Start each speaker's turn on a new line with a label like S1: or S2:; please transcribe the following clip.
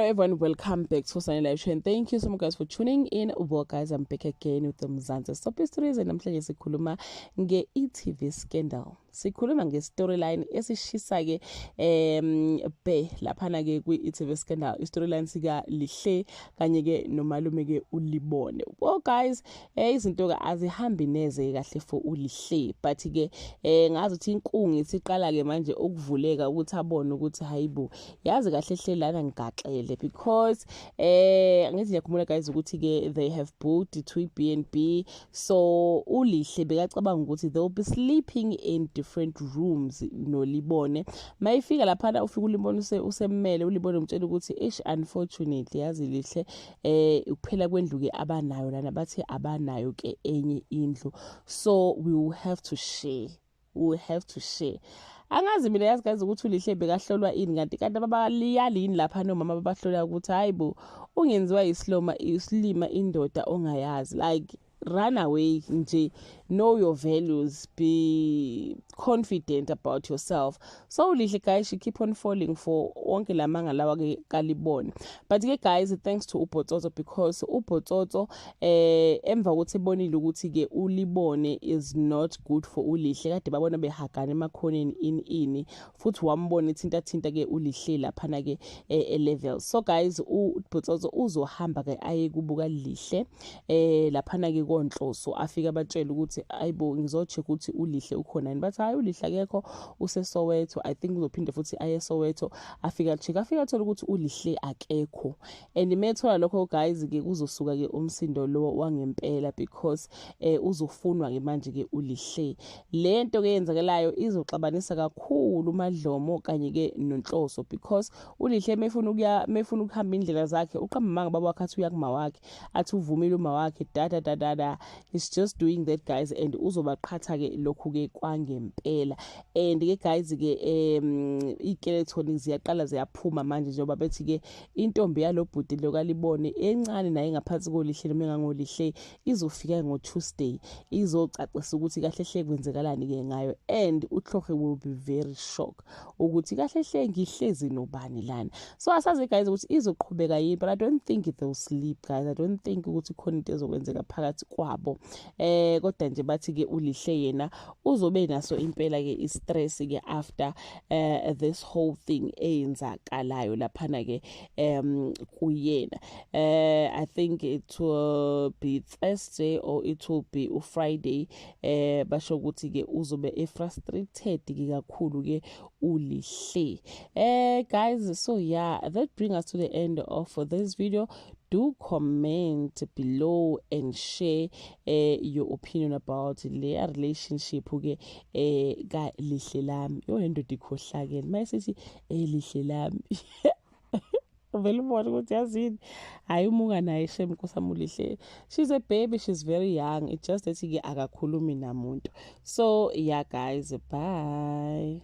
S1: Hello everyone, welcome back to Sunny Live Show and thank you so much guys for tuning in. Well guys, I'm back again with the Mzansi Soapie Stories and namhlanje sikhuluma nge-e-TV scandal. Sikhuluma nge-storyline esishisa ke be laphana ke kwi-e-TV scandal. I-storyline sika Lihle kanye ke nomalume ke uLibone. Well guys, izinto ke azihambi neze kahle for uLihle, but ke ngazi ukuthi inkungu isiqala ke manje ukuvuleka ukuthi abone ukuthi hayibo, yazi kahle hle lana ngigaxele, because angithi ngiyakhumbula guys ukuthi ke they have booked to B&B, so uLihle bekacabanga ukuthi they'll be sleeping in different rooms noLibone. Mayifika laphana, ufika uLibone usemmele. uLibone umtshela ukuthi ish, unfortunately, yazi Lihle, ukuphela kwendlu ke abanayo lana, bathi abanayo ke enye indlu, so we will have to share, we will have to share. Angazi mina yazi guys ukuthi uLihle bekahlolwa ini, kanti ababaliyali yini lapha nomama babahlola ukuthi hayibo, ungenziwa isiloma isilima indoda ongayazi. Like, run away nje, know your values, be confident about yourself. So uLihle guys, she keep on falling for wonke lamanga lawa ke kaLibone. But ke guys, thanks to uBotsotso, because uBotsotso emva kokuthi ebonile ukuthi ke uLibone is not good for uLihle, kade babona behagana emakhoneni ini futhi wambona ithinta thinta ke uLihle laphana ke e level. So guys, uBotsotso uzohamba ke aye kubuka Lihle laphana ke koNhloso, afika abatshela ukuthi ayibo, ngizocheck ukuthi uLihle ukhona yini. Bathi hayi, uLihle akekho, useSoweto. I think uzophinde futhi aye eSoweto, afika check, afika athola ukuthi uLihle akekho. And methola lokho guys ke kuzosuka ke umsindo lo wangempela, because uzofunwa ke manje ke uLihle. Lento ke yenzakalayo izoxabanisa kakhulu uMadlomo kanye ke noNhloso, because uLihle mefuna ukuya, mefuna ukuhamba indlela zakhe, uqamba manga baba wakhe, athi uya kuma wakhe, athi uvumile uma wakhe, da da da da da. He's just doing that guys, and uzobaqhatha ke lokhu ke kwangempela. And ke guys ke iskeleton ziyaqala ziyaphuma manje, njengoba bethi ke intombi yalobhuti lo kaLibone encane naye ngaphansi koLihle noma engangoLihle izofika ngo-Tuesday, izocacisa ukuthi kahle hle kwenzekalani ke ngayo. And uHlohe will be very shocked ukuthi kahle hle ngihlezi nobani lana. So asazi guys ukuthi izoqhubeka yini, but I don't think they'll sleep guys. I don't think ukuthi khona into ezokwenzeka phakathi kwabo, kodwa nje bathi ke uLihle yena uzobe naso impela ke i-stress ke after this whole thing eyenzakalayo laphana ke kuyena. I think it will be Thursday or it will be uFriday, basho ukuthi ke uzobe e-frustrated ke kakhulu ke uLihle guys. So yeah, that bring us to the end of this video. Do comment below and share your opinion about leya relationship ke ka Lihle lami. Yo, le ndoda ikhohlakele mayisithi Lihle lami, vele ubone ukuthi yazini, hayi, umuka naye shem nkosamulihle. She's a baby, she's very young. It's just that ke akakhulumi namuntu. So yeah guys, bye.